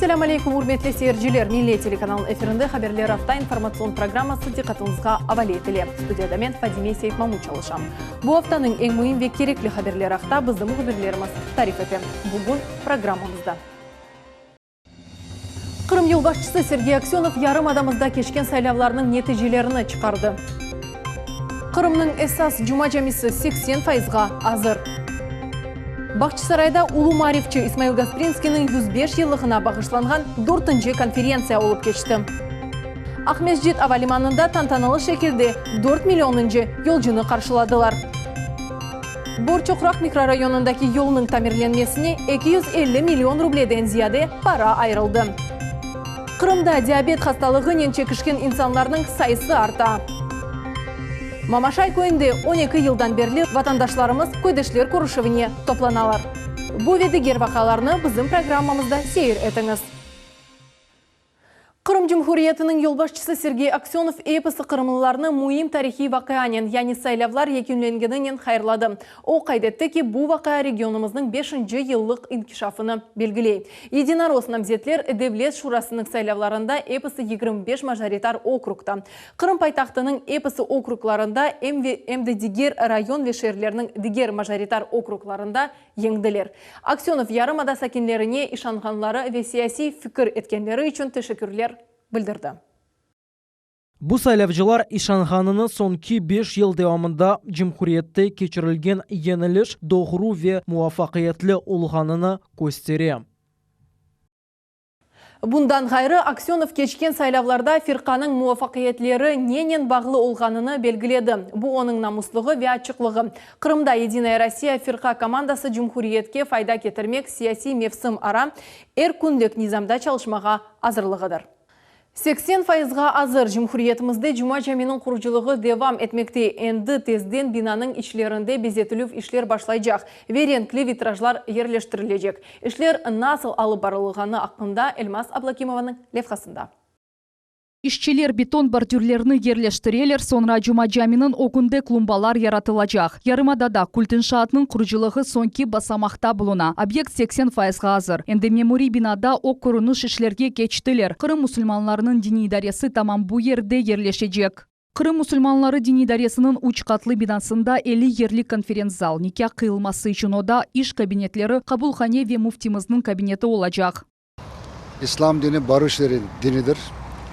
Selâm aleykum, ürmetli seyirciler! Millet telekanalınıñ efirinde Haberler afta informatsion programması diqqatıñızğa avale etile. Studiyada men, Fadime Seytmamut çalışam. Bu aftanıñ eñ müim ve kerekli haberleri aqta bizim mühbirlerimiz tarif ete. Bugün programmamızda. Qırım yolbaşçısı Sergey Aksönov yarımadamızda keçken saylavlarnıñ neticelerini çıqardı. Qırımnıñ esas Cuma camisi 80 fayızğa azır. Bağçasarayda ulu maarifçi İsmail Gasprinskiyniñ 105 yıllığına bağışlanğan dörtünci konferentsiya olıp keçti. Aqmescit ava limanında tantanalı şekilde dört millionıncı yolcunı qarşıladılar. Borçoqraq mikrorayonındaki yolnıñ tamirlenmesine 250 million rubleden ziyade para ayırıldı. Qırımda diabet hastalığınen çekişken insanlarnıñ sayısı arta. Mamaşay köyünde 12 yıldan berli vatandaşlarımız köydeşler körüşüvine toplanalar. Bu ve diger vaqialarnı bizim programmamızda seyir etiñiz. Qırım Cumhuriyetiniñ yolbaşçısı Sergey Aksönov episi qırımlılarnı müim tarihiy vaqianen, yani saylavlar yekünlengeninen hayırladı. O qayd etti ki, bu vaqia regionımıznıñ beşinci yıllıq inkişafını belgiley. Yedinoros namzetler Devlet şurasınıñ saylavlarında episi 25 majoritar okrugta, Qırım paytahtınıñ episi okruglarında em ve em de diger rayon ve şeerlerniñ diger majoritar okruglarında yeñdiler. Aksönov yarımada sakinlerine işanğanları ve siyasiy fikir etkenleri içün teşekkürler bildirdi. Bu saylavcılar işanğanını soñki beş yıl devamında cumhuriyette keçirilgen yeñiliş doğru ve muvafaqiyetli olğanını köstere. Bundan ğayrı, Aksönov keçken saylavlarda firqanıñ muvafaqiyetleri nenen bağlı olğanını belgiledi, bu onıñ namuslığı ve açıqlığı. Qırımda Yedinaya Rossiya firqa komandası cumhuriyetke fayda ketirmek siyasiy mevsim ara er künlik nizamda çalışmağa azırlığıdır. 80 fayızğa azır. Cumhuriyetimizde Cuma caminiñ qurucılığı devam etmekte. Endi tezden binanıñ içlerinde bezetilüv işler başlaycaq ve renkli vitrajlar yerleştirilecek. İşler nasıl alıp barılğanı aqqında Elmaz Ablakimovanıñ levhasında. İşçiler beton bordürlerni yerleştireler, soñra Cuma caminiñ ögünde klumbalar yaratılacaq. Yarımadada kult inşaatnıñ qurucılığı soñki basamaqta buluna. Obyekt 80 fayızğa azır. Endi memuriy binada o körüniş işlerge keçtiler. Qırım musulmanlarınıñ diniy idaresi tamam bu yerde yerleşecek. Qırım musulmanları diniy idaresiniñ üç qatlı binasında 50 yerlik konferens-zal, nikâh qıyılması içün oda, iş kabinetleri, qabulhane ve müftimizniñ kabineti olacaq. İslam dini barış dinidir.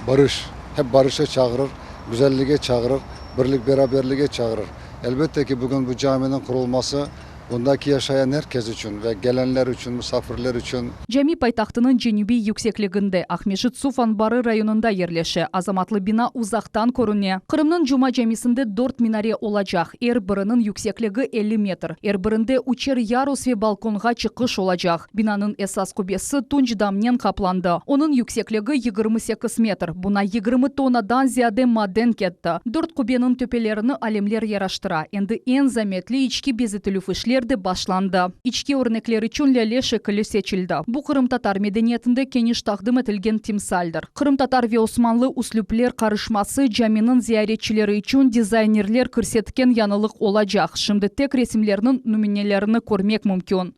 Barış, hep barışa çağırır, güzellige çağırır, birlik-beraberlige çağırır. Elbette ki, bugün bu caminiñ qurulması Bundaki yaşayan er kes içün ve gelenler içün, musafirler içün. Cami paytahtınıñ cenübiy yüksekliginde, Aqmescit suv anbarı rayonında yerleşe. Azamatlı bina uzaqtan körüne. Qırımnıñ Cuma camisinde dört minare olacaq, er biriniñ yüksekligi 50 metr. Er birinde üçer yarus ve balkonğa çıqış olacaq. Binanıñ esas qubbesi tunç damnen qaplandı. Onıñ yüksekligi 28 metr. Buna 20 tonnadan ziyade maden ketti. Dört qubbeniñ töpelerini alemler yaraştıra. Endi eñ zametli içki bezetilüv işler de başlandı. İçki örnekler içün lâle şekili seçildi. Bu qırımtatar medeniyetinde keniş taqdim etilgen timsaldir. Qırımtatar ve osmanlı üslüpler qarışması caminiñ ziyaretçileri içün dizaynerler kirsetken yañılıq olacaq. Şimdi tek resimlerniñ nümünelerini körmek mümkün.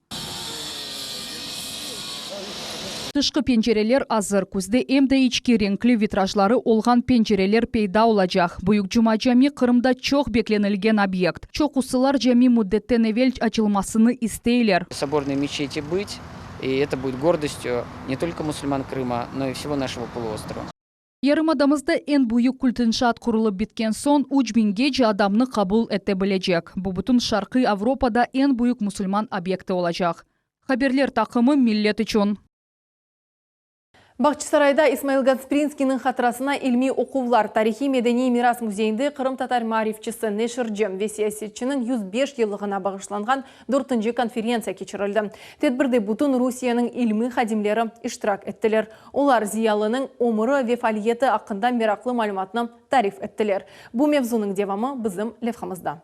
Tışqı pencereler azır, küzde em de içki renkli vitrajları olğan pencereler peyda olacaq. Büyük Cuma Cami Qırımda çoq beklenilgen obyekt. Çoqusılar cami müddetten evel açılmasını isteyler. Sobornoy meçeti bıt, i eto budet gordostyu ne tolko musulman Krıma, no i vsego našego poluostrova. Yarımadamızda eñ büyük kult inşaat qurulıp bitken soñ, üç biñgece adamnı qabul ete bilecek. Bu bütün Şarqiy Avropada eñ büyük musulman obyekti olacaq. Haberler taqımı Millet içün. Bağçasarayda İsmail Gasprinskiyniñ hatırasına ilmiy oquvlar, Tarihiy-medeniy miras müzeyinde qırımtatar maarifçisi, neşirci ve siyasetçiniñ 105 yıllığına bağışlanğan dörtünci konferentsiya keçirildi. Tedbirde bütün Rusiyeniñ ilmiy hadimleri iştirak ettiler. Olar ziyalınıñ ömüri ve faaliyeti aqqında meraqlı malümatnı tarif ettiler. Bu mevzunıñ devamı bizim levhamızda.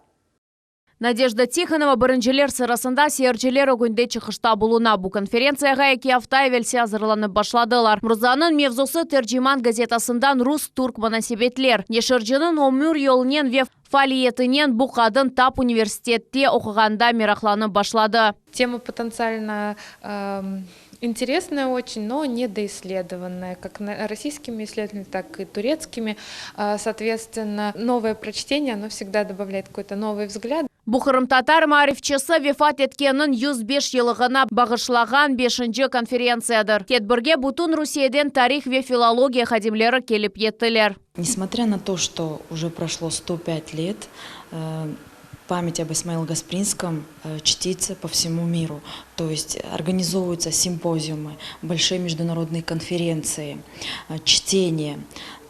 Nadejda Tihonova birinciler sırasında seyirciler ögünde çıqışta buluna. Bu konferentsiyağa eki afta evelsi azırlanıp başladılar. Mırzanıñ mevzusı Terciman gazetasından rus-türk munasebetler. Neşirciniñ ömür yolunen ve faaliyetinen bu qadın tap universitette oquğanda meraqlanıp başladı. Tema potentsialno. Интересная очень, но недоисследованная, как российскими исследователями, так и турецкими. Соответственно, новое прочтение, оно всегда добавляет какой-то новый взгляд. Bu qırımtatar maarifçisi vefat etkeniniñ 105 yıllığına bağışlağan beşinci konferentsiyadır. Tedbirge bütün Rusiyeden tarih ve filologiya hadimleri kelip yettiler. Несмотря на то, что уже прошло 105 лет, память об Исмаиле Гаспринском чтится по всему миру. То есть организовываются симпозиумы, большие международные конференции, чтения.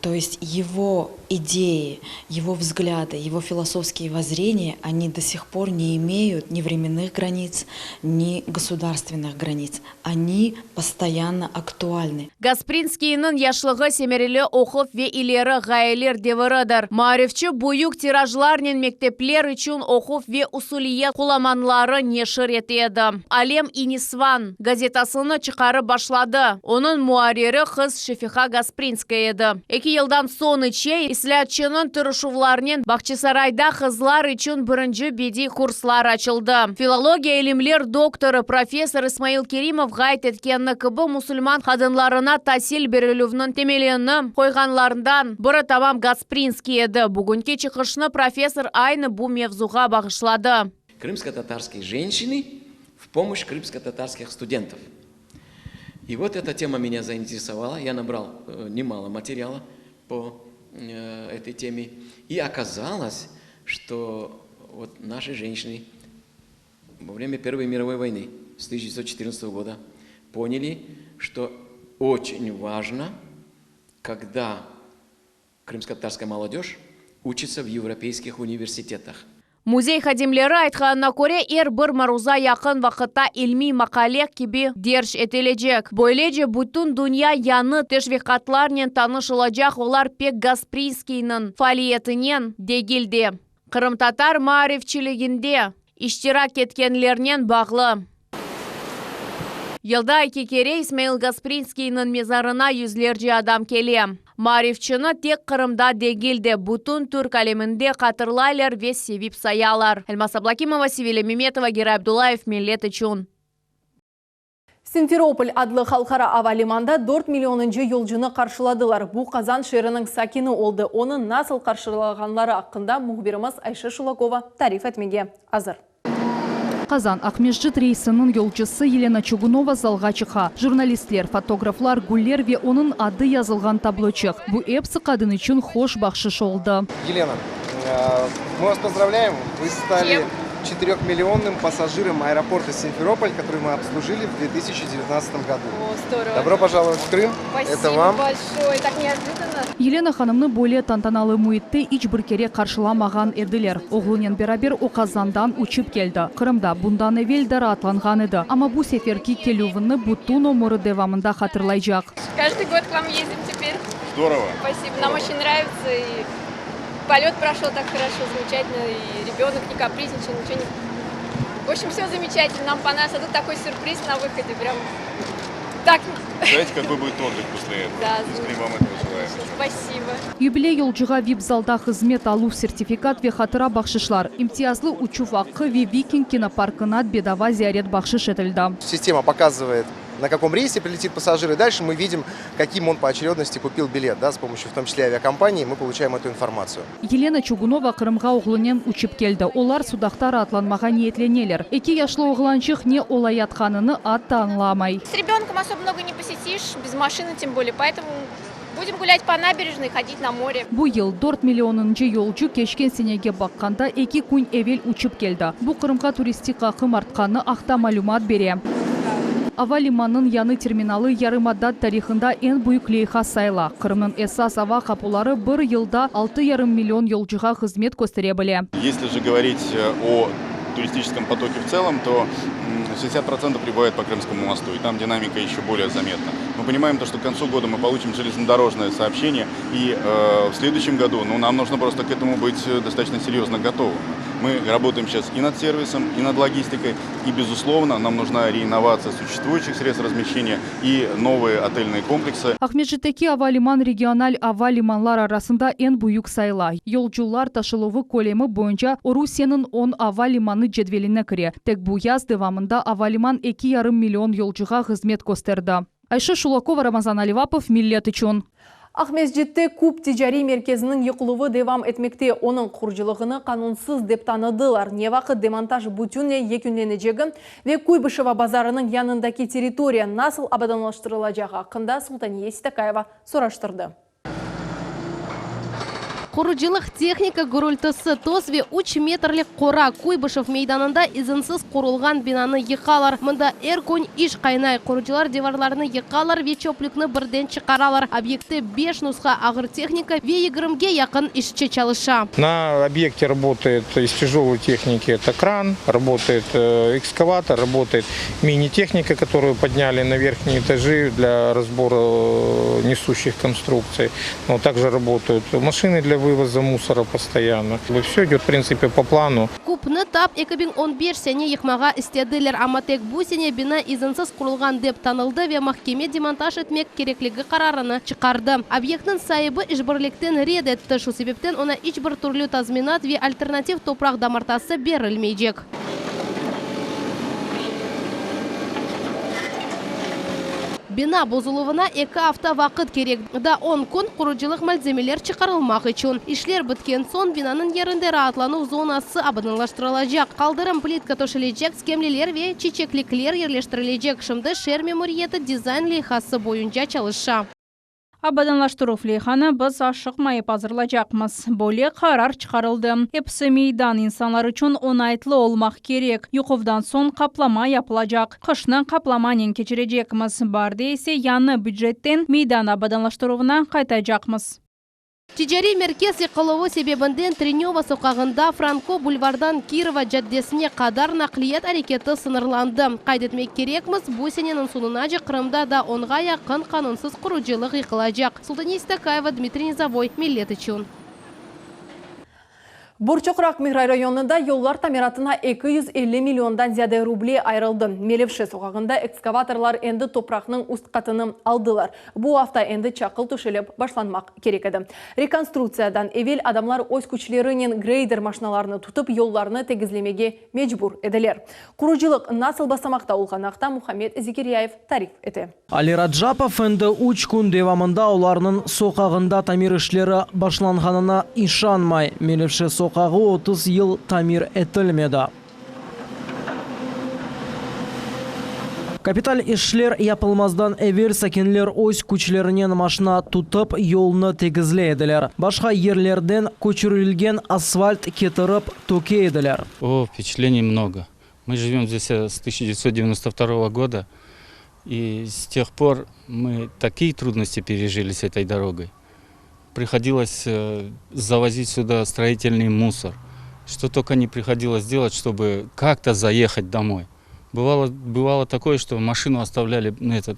То есть его идеи, его взгляды, его философские воззрения, они до сих пор не имеют ни временных границ, ни государственных границ. Они постоянно актуальны. Gasprinskiyniñ yaşlığı semereli oquv ve ileri ğayeler deviridir. Maarifçi büyük tirajlarnen mektepler içün oquv ve usuliyet qullanmaları neşir ete edi. Alem-i Nisvan gazetasını çıqarıp başladı. Onıñ muarriri qız Şefiqa Gasprinskaya edi. 2 yıldan soñ ise islâatçınıñ tırışuvlarınen Bağçasarayda qızlar içün birinci bediy kurslar açıldı. Filologiya ilimler doktorı professor İsmail Kerimov qayd etkeni kibi musulman qadınlarına tasil berilüvniñ temelini qoyğanlarından biri tamam Gasprinskiy edi. Bugünki çıqışnı professor aynı bu mevzuğa bağışladı. Крымско-татарские женщины в помощь крымско-татарских студентов. И вот эта тема меня заинтересовала. Я набрал немало материала по этой теме. И оказалось, что вот наши женщины во время Первой мировой войны с 1914 года поняли, что очень важно, когда крымско-татарская молодежь учится в европейских университетах. Müzey hadimleri aytqanına köre, er bir maruza yaqın vaqıtta ilmiy maqale kibi derc etilecek. Böylece bütün dünya yañı teşviqatlarnen tanış olacaq olar tek Gasprinskiyniñ faaliyetinen degil de. Qırımtatar maarifçiliginde iştirak etkenlernen bağlı. Yılda eki kere İsmail Gasprinskiyniñ mezarına yüzlerce adam kele. Maarifçini tek Qırımda degil de bütün Türk aleminde hatırlaylar ve sevip sayalar. Elmaz Ablakimova, Sevilya Memetova, Giray Abdullayev, Millet içün. Simferopol adlı halqara ava limanında 4 millionıncı yolcunı qarşıladılar. Bu Qazan şeeriniñ sakini oldı. Onı nasıl qarşılağanları aqqında mühbirimiz Ayşe Şulakova tarif etmege azır. Qazan Aqmescit reysiniñ yolcusı Yelena Çugunova zalğa çıqa. Jurnalistler, fotograflar, güller ve onıñ adı yazılğan tabloçıq. Bu episi qadın içün hoş bahşış oldı. Елена, мы вас поздравляем. Вы стали четырехмиллионным пассажиром аэропорта Симферополь, который мы обслужили в 2019 году. О, здорово. Добро пожаловать в Крым. Спасибо Это вам. большое. Так неожиданно. Yelena hanımnı böyle tantanalı müitte iç bir kere qarşılamağan ediler. Oğlunen beraber o Qazandan uçıp keldi. Qırımda bundan evel de raatlanğan edi. Amma bu seferki kelüvini bütün ömüri devamında hatırlaycaq. Каждый год к вам ездим теперь. Здорово. Спасибо. Нам очень нравится. И полет прошел так хорошо, замечательно. И ребенок не капризничал, ничего не... В общем, все замечательно. Нам понравилось. А тут такой сюрприз на выходе. Прям так... Знаете, какой будет отдых после этого? Да, Искренне вам этого желаем. Спасибо. Yubiley yolcuğa VIP-zalda hızmet aluv sertifikat ve hatıra bahşışlar, imtiyazlı uçuv aqqı ve Viking kinoparkına bedava ziyaret bahşış etildi. Система показывает, на каком рейсе прилетит пассажир, и дальше мы видим, каким он по очередности купил билет. Да, с помощью в том числе авиакомпании мы получаем эту информацию. Елена Чугунова Qırımğa oğlunen uçıp keldi. Olar Sudaqta raatlanmağa niyetleneler. 2 yaşlı oğlançıq ne olayatqanını atta añlamay. С ребенком особо много не посетишь, без машины тем более, поэтому будем гулять по набережной, ходить на море. Bu yıl 4 millionıncı yolcu keçken senege baqqanda 2 kün evel uçıp keldi. Bu Qırımğa turistik aqım artqanı aqta malümat bere. Ava limanınıñ yañı terminalı yarımada tarihında eñ büyük leyha sayıla. Qırımnıñ esas ava qapuları bir yılda 6,5 million yolcuğa hızmet köstere bile. Если же говорить о туристическом потоке в целом, то 60% прибывает по Крымскому мосту, и там динамика еще более заметна. Мы понимаем, то, что к концу года мы получим железнодорожное сообщение, и в следующем году ну, нам нужно просто к этому быть достаточно серьезно готовым. Мы работаем сейчас и над сервисом, и над логистикой, и, безусловно, нам нужна реинновация существующих средств размещения и новые отельные комплексы. Aqmescitteki ava liman regional ava limanlar arasında eñ büyük sayıla. Yolcular taşıluvı kölemi boyunca o Rusiyeniñ on ava limanı cedveline kire. Tek bu yaz devamında ava liman eki yarım million yolcuğa hızmet kösterdi. Ayşe Şulakova, Ramazan Alivapov, Millet içün. Aqmescitte Kub ticariy merkeziniñ yıqıluvı devam etmekte. Onıñ qurucılığını qanunsız dep tanıdılar. Ne vaqıt demontaj bütünley yekünlenecegi ve Kuybışeva bazarınıñ yanındaki territoriya nasıl abadanlaştırılacağı aqqında Sultaniye Seytakayeva soraştırdı. Qurucılıq tehnika gürültisi, toz ve üç metrlik qora, Kuybışev meydanında izinsiz qurulğan binanı yıqalar. Mında er kün iş qaynay, qurucılar divarlarnı yıqalar ve çöplükni birden çıqaralar. Obyektte beş nusha ağır tehnika ve yigirmige yaqın işçi çalışa. Na obyekte rabotaet iz tyajolıy tehniki, eto kran, rabotaet ekskavator, rabotaet mini-tehnika, kotoruyu podnyali na verhniye etaji dlâ razbora nesuşih konstruktsiy. No, takje rabotayut maşiny dlâ vyvoza musora postoyanno. Vsö idet, v printsipe, po planu. Kubnı tap 2015 sene yıqmağa istediler, amma tek bu sene bina izinsiz qurulğan dep tanıldı ve mahkeme demontaj etmek kerekligi qararını çıqardı. Obyektniñ saibi işbirlikten red etti, şu sebepten oña iç bir türlü tazminat ve alternativ topraq damartası berilmeycek. Bina bozuluvına eki afta vaqıt kerek, daa on kün qurucılıq malzemeler çıqarılmaq içün. İşler bitken soñ binanıñ yerinde raatlanuv zonası abadanlaştırılacaq, qaldırım plitka töşelecek, skemleler ve çiçeklikler yerleştirilecek. Şimdi şeer memuriyeti dizayn leyhası boyunca çalışa. Abadanlaştıruv leyhanı biz aşıqmayıp azırlacaqmız. Böyle qarar çıqarıldı. Episi meydan insanlar içün oñaytlı olmaq kerek. Yıquvdan soñ qaplama yapılacaq. Qışnı qaplamanen keçirecekmiz. Baarde ise yañı bücetten meydan abadanlaştıruvına qaytacaqmız. Ticariy merkez yıqıluvı sebebinden Trenöva soqağında Franko bulvardan Kirova caddesine qadar naqliyat areketi sıñırlandı. Qayd etmek kerekmiz, bu seneniñ soñunace Qırımda daa onğa yaqın qanunsız qurucılıq yıqılacaq. Sultaniye Seytakayeva, Dmitriy Nizovoy, Millet içün. Borçoqraq mikrorayonında yollar tamiratına 250 milliondan ziyade ruble ayırıldı. Melevşe soqağında ekskavatorlar endi topraqnıñ üst qatını aldılar. Bu afta endi çaqıl töşelip başlanmaq kerek edi. Rekonstruktsiyadan evel adamlar öz küçlerinen greyder maşinalarını tutıp yollarnı tegizlemege mecbur ediler. Qurucılıq nasıl basamaqta olğanı aqta Muhammed Zekiryayev tarif ete. Ali Rajapov endi üç kün devamında olarnıñ soqağında tamir işleri başlanğanına işanmay. Melevşe soqağı 30 yıl tamir etilmedi. Kapital işler yapılmazdan evel sakinler öz küçlerinen maşina tutıp, yolnı tegizley ediler. Başqa yerlerden köçürilgen asfalt ketirip töke ediler. O, vpeçatleniy mnogo. Мы живем здесь с 1992 года, и с тех пор мы такие трудности пережили с этой дорогой. Приходилось завозить сюда строительный мусор. Что только не приходилось делать, чтобы как-то заехать домой. Бывало, бывало такое, что машину оставляли на этот,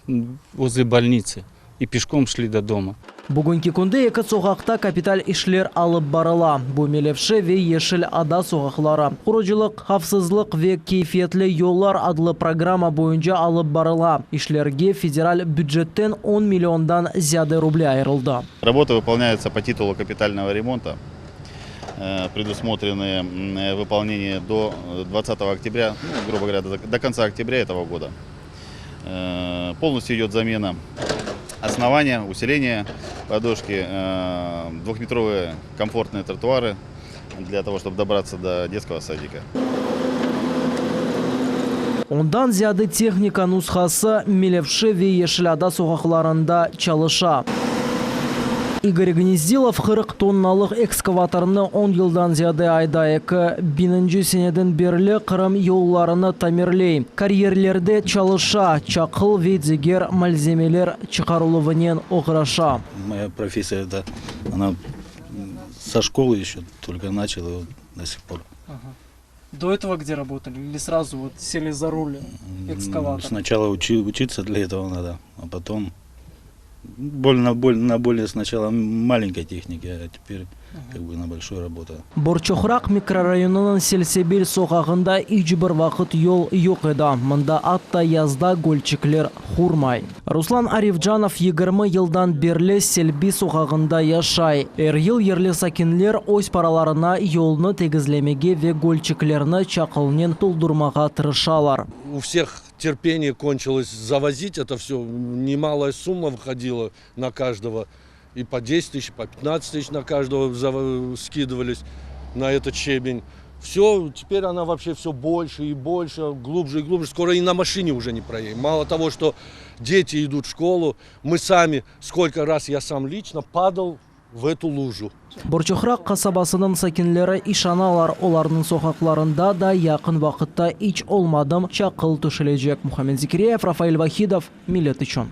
возле больницы и пешком шли до дома. Bugünki künde eki soqaqta kapital işler alıp barıla, bu Melevşe ve Yeşil ada soqaqları. Qurucılıq Havfsızlıq ve keyfiyetli yollar adlı programma boyunca alıp barıla. İşlerge federal bücetten on milliondan ziyade ruble ayırıldı. Работы выполняются по титулу капитального ремонта, предусмотренные выполнение до 20 октября, ну, грубо говоря, до конца октября этого года. Полностью идет замена основания, усиление подушки, двухметровые комфортные тротуары для того, чтобы добраться до детского садика. Ondan ziyade tehnika nushası Melevşe ve Yeşil ada soqaqlarında çalışa. İgor Gnezdilov 40 tonnalıq ekskavatornı on yıldan ziyade ayday, 2000-nci seneden berli Qırım yollarını tamirley, karyerlerde çalışa, çaqıl ve diger malzemeler çıqarıluvınen oğraşa. Моя профессия это, она со школы еще только начал и вот до сих пор. До этого где работали? Или сразу вот сели за руль экскаватора? Сначала учи, учиться для этого надо, а потом... Более, на, более, на более сначала маленькой технике, а теперь как бы на большой работа. Borçoqraq mikrorayonınıñ Selsebil soqağında iç bir vaqıt yol yoq edi, mında atta yazda gölçikler qurmay. Ruslan Arifcanov 20 yıldan berli Selbi soqağında yaşay. Er yıl yerli sakinler öz paralarına yolnı tegizlemege ve gölçiklerni çaqılnen toldurmağa tırışalar. У всех терпение кончилось завозить это все. Немалая сумма выходила на каждого. И по 10 тысяч, по 15 тысяч на каждого скидывались на этот щебень. Все, теперь она вообще все больше и больше, глубже и глубже. Скоро и на машине уже не проедем. Мало того, что дети идут в школу, мы сами, сколько раз я сам лично падал в эту лужу. Borçoqraq qasabasınıñ sakinleri işanalar, olarnıñ soqaqlarında da yaqın vaqıtta iç olmadım çaqıl töşelecek. Muhammed Zikriyev, Rafael Vahidov, Millet içün.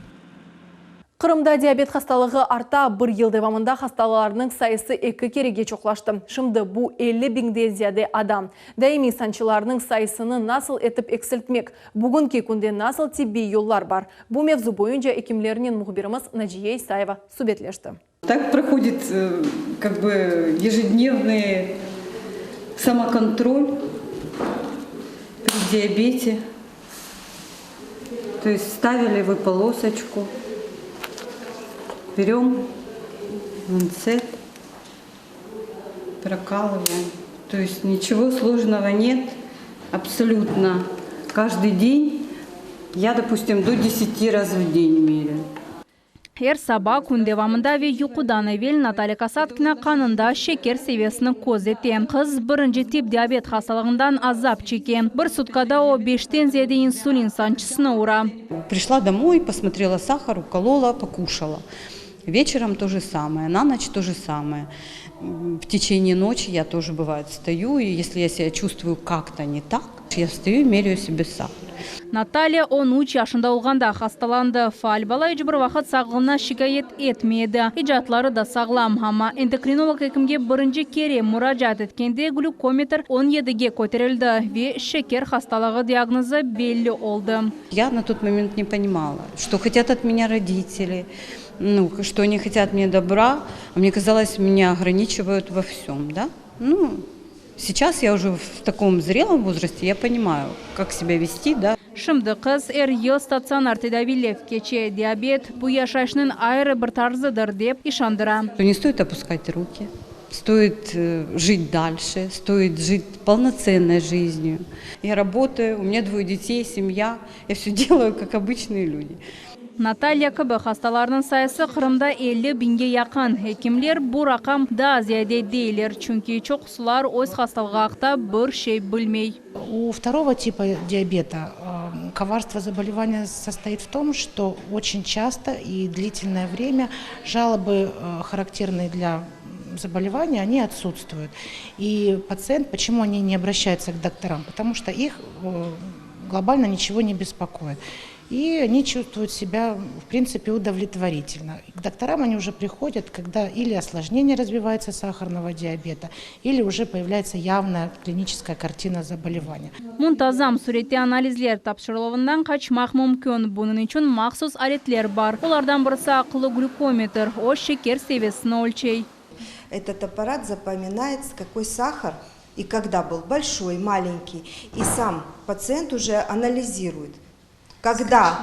Qırımda diabet hastalığı arta, bir yıl devamında hastalarnıñ sayısı eki kerege çoqlaştı. Şimdi bu 50 biñden ziyade adam. Daimiy sançılarnıñ sayısını nasıl etip eksiltmek? Bugünki künde nasıl tibbiy yollar bar? Bu mevzu boyunca ekimlernen mühbirimiz Naciye İsayeva subetleşti. Так проходит э, как бы ежедневный самоконтроль при диабете. То есть ставили вы полосочку, берем ланцет, прокалываем. То есть ничего сложного нет, абсолютно. Каждый день я, допустим, до 10 раз в день меряю. Er saba kün devamında ve yuqudan evel Natalya Kasatkina qanında şeker seviyesini közete. Qız birinci tip diabet hastalığından azap çeke. Bir sutkada o beşten ziyade insulin sançısını ura. Пришла домой, посмотрела сахар, уколола, покушала. Вечером то же самое, на ночь то же самое. В течение ночи я тоже, бывает, встаю, и если я себя чувствую как-то не так, я встаю и меряю себе сахар. Natalya 13 yaşında olğanda hastalandı. Faal bala iç bir vaqıt sağlığına şikâyet etmedi. İcatları da sağlam. Amma endokrinolog ekimge birinci kere muracaat etkende glükometr 17-ge köterildi ve şeker hastalığı diagnozı belli oldı. Я на тот момент не понимала, что хотят от меня родители, ну, что они хотят мне добра, а мне казалось, меня ограничивают во всем, да? Ну, сейчас я уже в таком зрелом возрасте, я понимаю, как себя вести, да. Şimdi qız er yıl statsionar tedaviylev keçe. Diabet bu yaşayışnıñ ayrı bir tarzıdır, dep işandıra. Не стоит опускать руки, стоит э, жить дальше, стоит жить полноценной жизнью. Я работаю, у меня двое детей, семья, я все делаю, как обычные люди. Natalya kibi hastalarnıñ sayısı Qırımda 50 biñge yaqın. Ekimler bu raqam daa ziyade deyler, çünki çoqusılar öz hastalığı aqta bir şey bilmey. У второго типа диабета э, коварство заболевания состоит в том, что очень часто и длительное время жалобы, э, характерные для заболевания, они отсутствуют. И пациент, почему они не обращаются к докторам? Потому что их э, глобально ничего не беспокоит. И они чувствуют себя, в принципе, удовлетворительно. К докторам они уже приходят, когда или осложнение развивается сахарного диабета, или уже появляется явная клиническая картина заболевания. Muntazam sürette analizler tapşırıluvından qaçmaq mümkün. Bunıñ içün mahsus aletler bar. Olardan birisi aqıllı glükometr. O şeker seviyesini ölçey. Этот аппарат запоминает, какой сахар и когда был, большой, маленький. И сам пациент уже анализирует, когда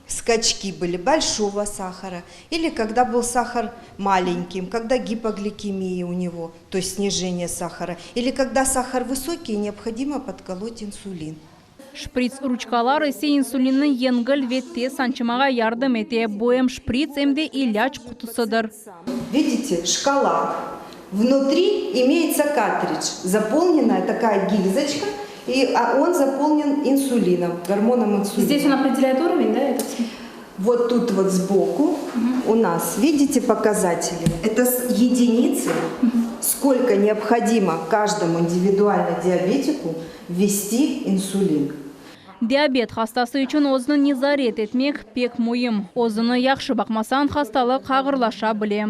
скачки были большого сахара или когда был сахар маленьким, когда гипогликемия у него, то есть снижение сахара, или когда сахар высокий, необходимо подколоть инсулин. Şprits ruçkalar ise insulinni yengil ve tez sançmağa yardım ete. Bu em şprits em de ilâc qutusıdır. Видите, шкала. Внутри имеется картридж, заполненная такая гильзочка, и а он заполнен инсулином, гормоном инсулина. Здесь он определяет уровень, да? Этот? Вот тут вот сбоку у нас, видите, показатели? Это с единицы, сколько необходимо каждому индивидуально диабетику ввести инсулин. Diabet hastası içün özüni nezaret etmek pek müim. Özüni yahşı baqmasañ hastalıq ağırlaşa bile.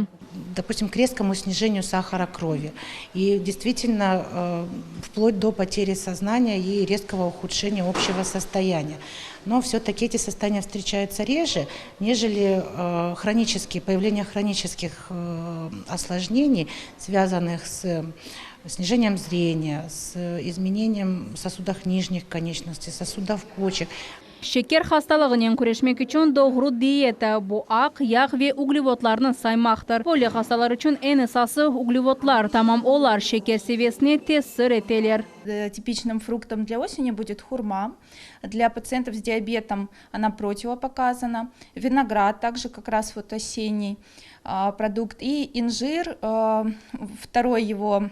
допустим, к резкому снижению сахара крови. И действительно, э, вплоть до потери сознания и резкого ухудшения общего состояния. Но все-таки эти состояния встречаются реже, нежели э, хронические, появление хронических э, осложнений, связанных с снижением зрения, с изменением сосудов нижних конечностей, сосудов почек. Şeker hastalığınen küreşmek içün doğru diyeta, bu aq, yağ ve uglevodlarnı saymaqtır. Böyle hastalar içün eñ esası, uglevodlar, tamam olar şeker seviyesine tesir eteler. Типичным фруктом для осени будет хурма. Для пациентов с диабетом она противопоказана. Виноград также как раз вот осенний продукт. И инжир, второй его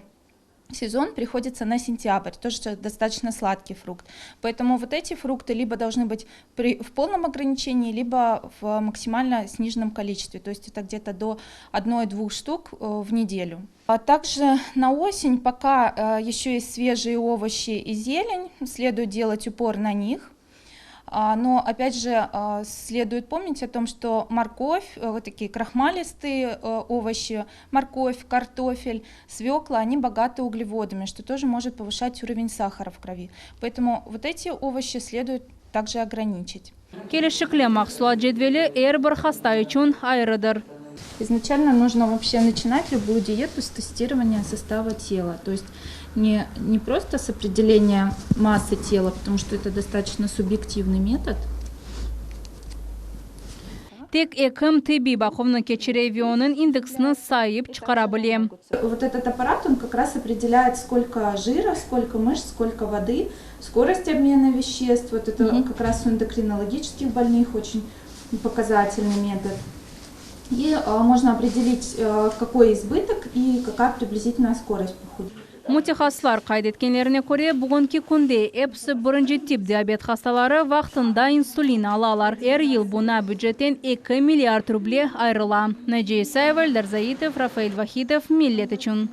сезон приходится на сентябрь, тоже достаточно сладкий фрукт. Поэтому вот эти фрукты либо должны быть при, в полном ограничении, либо в максимально сниженном количестве, то есть это где-то до 1-2 штук в неделю. А также на осень, пока еще есть свежие овощи и зелень, следует делать упор на них. Но опять же следует помнить о том, что морковь, вот такие крахмалистые овощи, морковь, картофель, свекла, они богаты углеводами, что тоже может повышать уровень сахара в крови. Поэтому вот эти овощи следует также ограничить. Kelişikli mahsulat cedveli er bir hasta içün ayrıdır. Изначально нужно вообще начинать любую диету с тестирования состава тела. То есть не, не просто с определения массы тела, потому что это достаточно субъективный метод. Tek ekim tibbiy baquvnı keçire ve onıñ indeksini sayıp çıqara bile. Вот этот аппарат, он как раз определяет, сколько жира, сколько мышц, сколько воды, скорость обмена веществ. Вот это как раз у эндокринологических больных очень показательный метод. И можно определить, какой избыток и какая приблизительная скорость похудения. Mütehassıslar qayd etkenlerine köre, bugünki künde episi birinci tip diabet hastaları vaqtında insulin alalar. Er yıl buña bücetten 2 milliard ruble ayırıla. Naciye İsayeva, Eldar Zaitov, Rafael Vahidov, Millet içün.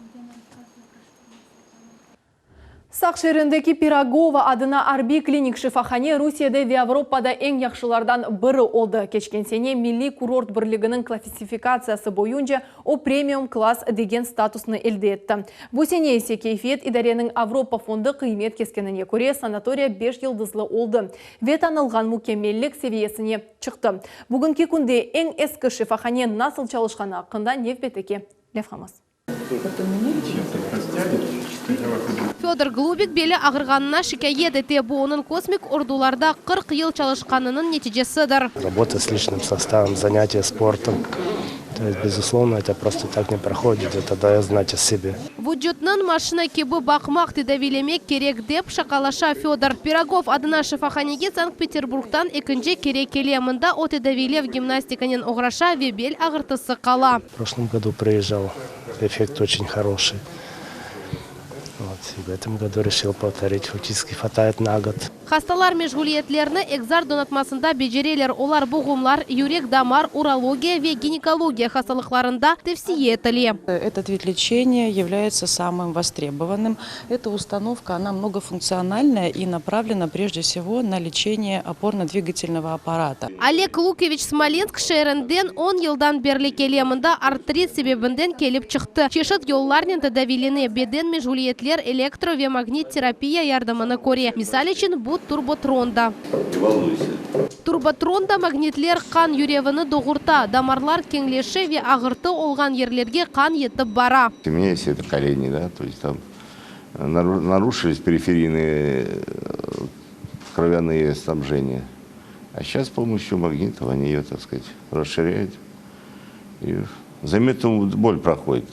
Saq şeerindeki Pirogova adına arbiy klinik şifahane Rusiyede ve Avropada eñ yahşılardan biri oldı. Keçken sene Milliy kurort birliginiñ klassifikatsiyası boyunca o premium klass degen statusnı elde etti. Bu sene ise Keyfiyet idareniñ Avropa fondu qıymet keskenine köre sanatoriya beş yıldızlı oldı ve tanılğan mükemmellik seviyesine çıqtı. Bugünki künde eñ eski şifahane nasıl çalışqanı aqqında nevbetteki levhamız. Födor Glubik beli ağırğanına şikâyet ete. Bu onıñ kosmik ordularda 40 yıl çalışqanınıñ neticesidir. Работа с личным составом, занятия спортом. То есть, безусловно, это просто так не проходит, это дает знать о себе. Vucutnıñ maşina kibi baqmaq, tedaviylemek kerek, dep şaqalaşa Födor. Pirogov adına şifahanege Sankt-Peterburgtan ekinci kere kele. Mında o tedaviylev gimnastikanen oğraşa ve bel ağırtısı qala. В прошлом году приезжал, эффект очень хороший. Вот, и в этом году решил повторить, фактически хватает на год. Hastalar meşğuliyetlerni Ekzar donatmasında becereler. Olar buğumlar, yürek-damar, urologiya ve ginekologiya hastalıqlarında tevsiye etile. Этот вид лечения является самым востребованным. Эта установка, она многофункциональная и направлена прежде всего на лечение опорно-двигательного аппарата. Oleg Lukeviç Smolensk şeerinden 10 yıldan berli kele. Mında artrit sebebinden kelip çıqtı. Çeşit yollarnen tedaviylene. Beden meşğuliyetler, elektro ve magnit terapiya yardımını köre. Misal içün bu turbotronda. Не волнуйся. Turbotronda magnitler qan yürüvini doğurta, damarlar keñleşe ve ağırtı olğan yerlerge qan yetip bara. У меня есть это колени, да, то есть там нару- нарушились периферийные э, кровяные снабжения. А сейчас с помощью магнитов они ее, так сказать, расширяют. И заметно боль проходит.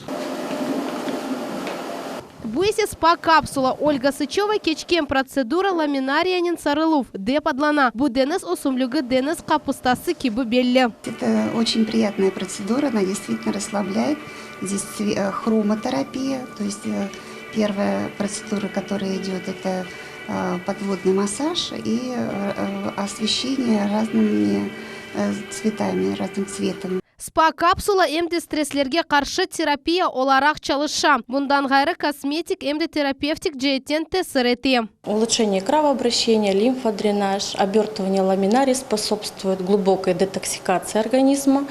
Bu ise spa-kapsula. Olga Sıçova keçken protsedura laminariyanen sarıluv dep adlana. Bu deñiz ösümligi deñiz qapustası kibi belli. Это очень приятная процедура, она действительно расслабляет. Здесь цве- э, хромотерапия, то есть э, первая процедура, которая идет, это э, подводный массаж и э, э, освещение разными э, цветами, разным цветом. Спа-капсула em de stresslerge qarşı terapiya olaraq çalışa. Bundan ğayrı kosmetik em de terapevtik ceetten tesir ete. Улучшение кровообращения, лимфодренаж, обертывание ламинарий способствует глубокой детоксикации организма.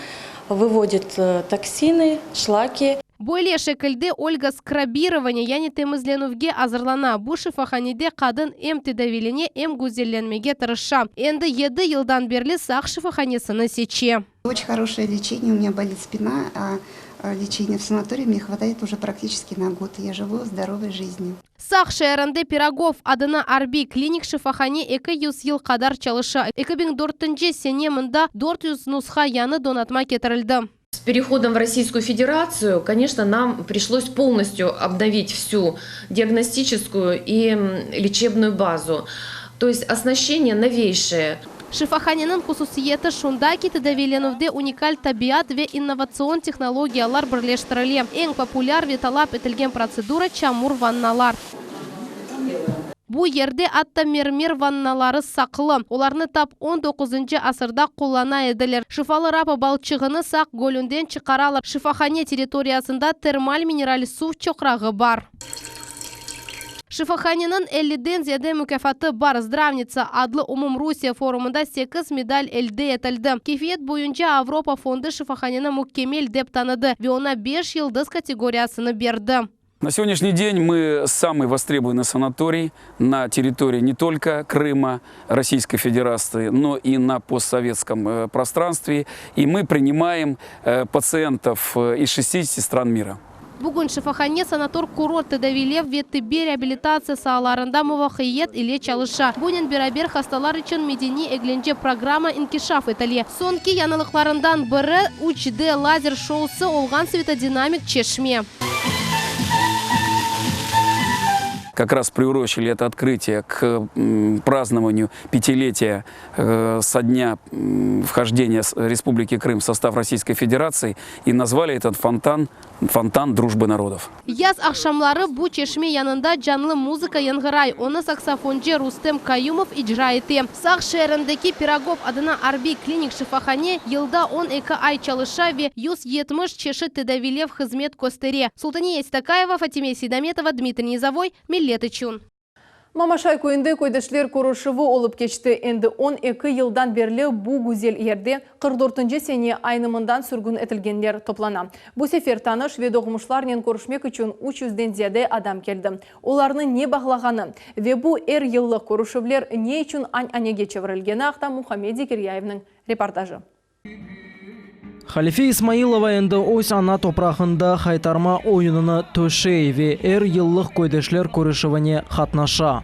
Выводит токсины, шлаки. Böyle şekilde Olga skrabirovanıye, yani temizlenüvge azırlana. Bu şifahanede qadın em tedaviylene, em güzellenmege tırışa. Endi yedi yıldan berli Saq şifahanesini seçe. Очень хорошее лечение, у меня болит спина, а лечение в санатории мне хватает уже практически на год. Я живу здоровой жизнью. Saq şeerinde Pirogov adına arbiy klinik şifahane 200 yıl qadar çalışa. 2004-nci sene mında 400 nusha yañı donatma ketirildi. С переходом в Российскую Федерацию, конечно, нам пришлось полностью обновить всю диагностическую и лечебную базу. То есть оснащение новейшее. Şifahaneniñ hususiyeti şunda ki, tedaviylenüvde unikal tabiat ve innovatsion tehnologiyalar birleştirile. Eñ populâr ve talap etilgen protsedura, çamur vannalar. Bu yerde atta mermer vannaları saqlı, olarnı tap on doquzıncı asırda qullana ediler. Şifalı rapa balçığını Saq gölünden çıqaralar. Şifahane territoriyasında termal mineral suv çoqrağı bar. Şifahaneniñ elliden ziyade mukâfatı bar, Zdravnitsa adlı umumrusiye forumında sekiz medal elde etildi. Keyfiyet boyunca Avropa fondu şifahaneni mükemmel dep tanıdı ve oña beş yıldız kategoriyasını berdi. На сегодняшний день мы самый востребованный санаторий на территории не только Крыма, Российской Федерации, но и на постсоветском э, пространстве. И мы принимаем э, пациентов э, из 60 стран мира. Bugün şifahane sanator-kurort tedaviylev ve tibbiy reabilitatsiya saalarında muvafaqiyet ile çalışa. Bunen beraber hastalar içün medeniy-eglence programma inkişaf etile. Soñki yañılıqlarından biri, üç D lazer şousı olğan svetodinamik çeşme. Как раз приурочили это открытие к празднованию пятилетия со дня вхождения Республики Крым в состав Российской Федерации и назвали этот фонтан Фонтан дружбы народов. Yaz aqşamları bu çeşme yanında canlı muzıka yañğıray, onı saksofoncı Rustem Kayumov icra ete. Saq şeerindeki Pirogov adına arbiy klinik şifahane yılda 12 ay çalışa ve 170 çeşit tedaviylev hızmet köstere. Sultaniye Seytakayeva, Fatime Seydametova, Dmitriy Nizovoy, Millet içün. Mamaşay köyünde köydeşler körüşüvi olıp keçti. Endi 12 yıldan berli bu güzel yerde 44 dörtünci sene aynı mından sürgün etilgenler toplana. Bu sefer tanış ve doğmuşlarnen körüşmek içün üç yüzden ziyade adam keldi. Olarnı ne bağlağanı ve bu er yıllıq körüşüvler ne içün ananege çevirilgeni aqta Muhammed Zekiryayevniñ reportajı. Halife İsmailova endi öz ana toprağında haytarma oyunını töşey ve er yıllıq köydeşler körüşüvine qatnaşa.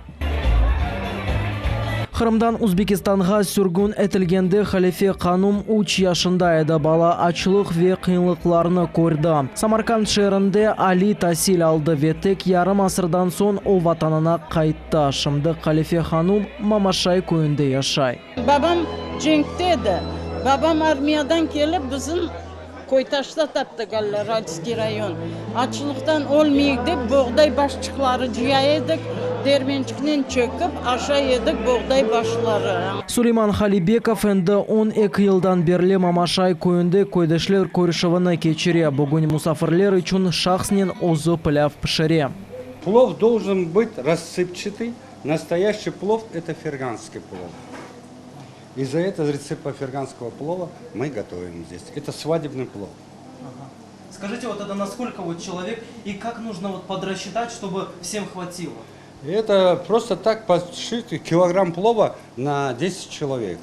Qırımdan Uzbekistanğa sürgün etilgende Halife hanum üç yaşında edi, bala açlıq ve qıyınlıqlarnı kördi. Samarkand şeerinde aliy tasil aldı ve tek yarım asırdan soñ o vatanına qayttı. Şimdi Halife hanum Mamaşay köyünde yaşay. Babam cenkte edi. Babam armiyadan kelip bizim Koytaşta taptı, Ralskiy rayon. Açlıqtan ölmeyik dep, boğday başçıqları cıya edik, dermençiknen çekip aşay edik boğday başları. Suleyman Halibekov endi 12 yıldan berli Mamaşay köyünde köydeşler körüşüvini keçire. Bugün musafirler içün şahsnen özü pilâv pişire. Plov doljen bıt rassıpçatıy, Nastoyaşçiy plov, eto ferganskiy plov. I za eto retsept po ferganskogo plova mı gotovim zdes. Eto svadebnıy plov. Skajite, vot eto na skolko vot çelovek i kak nujno vot podrasçitat, çtoby vsem hvatilo? Eto prosto tak podşit kilogramm plova na desyat çelovek.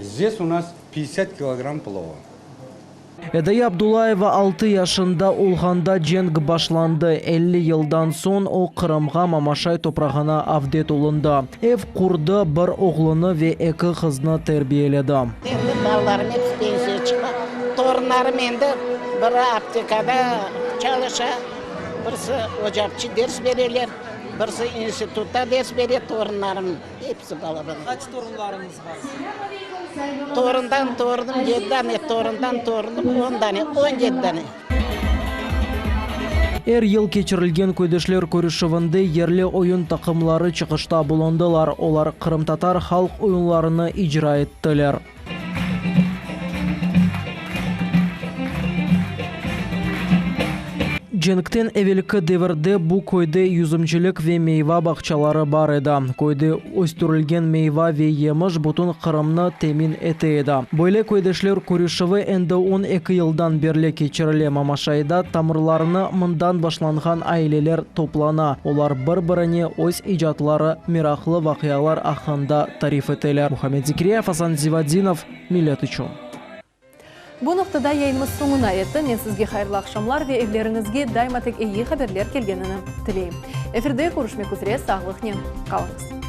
Zdes u nas pyatdesyat kilogramm plova. Edaya Abdullayeva altı yaşında olğanda cenk başlandı. 50 yıldan soñ o, Qırımğa, Mamaşay toprağına avdet olundı. Ev qurdı, bir oğlunı ve eki qıznı terbiyeledi. Endi balalarım episi pensiya çıqa. Torunlarım endi biri aptekada çalışa, birisi ocapçı ders bereler, birisi institutta ders bere torunlarım. Episi balaban. Qaç torunlarıñız bar? Torundan torunım yedi dane, torundan torunım on dane, 17 dane. Er yıl keçirilgen köydeşler körüşüvinde yerli oyun taqımları çıqışta bulundılar, olar qırımtatar halq oyunlarını icra ettiler. Cenkten evelki devirde bu köyde yüzümcilik ve meyva bağçaları bar edi. Köyde östürilgen meyva ve yemiş bütün Qırımnı temin ete edi. Böyle köydeşler körüşüvi endi 12 yıldan berli keçirile Mamaşayda tamırlarını mından başlanğan aileler toplana. Olar bir-birine öz icatları, meraqlı vaqialar aqqında tarif eteler. Muhammed Zekiryayev, Asan Zivadinov, Millet içün. Bu noqtada yayınımız soñuna yetti. Men sizge hayırlı aqşamlar ve evleriñizge daima tek eyi haberler kelgenini tileyim. Efirde körüşmek üzre, sağlıqnen qalıñız.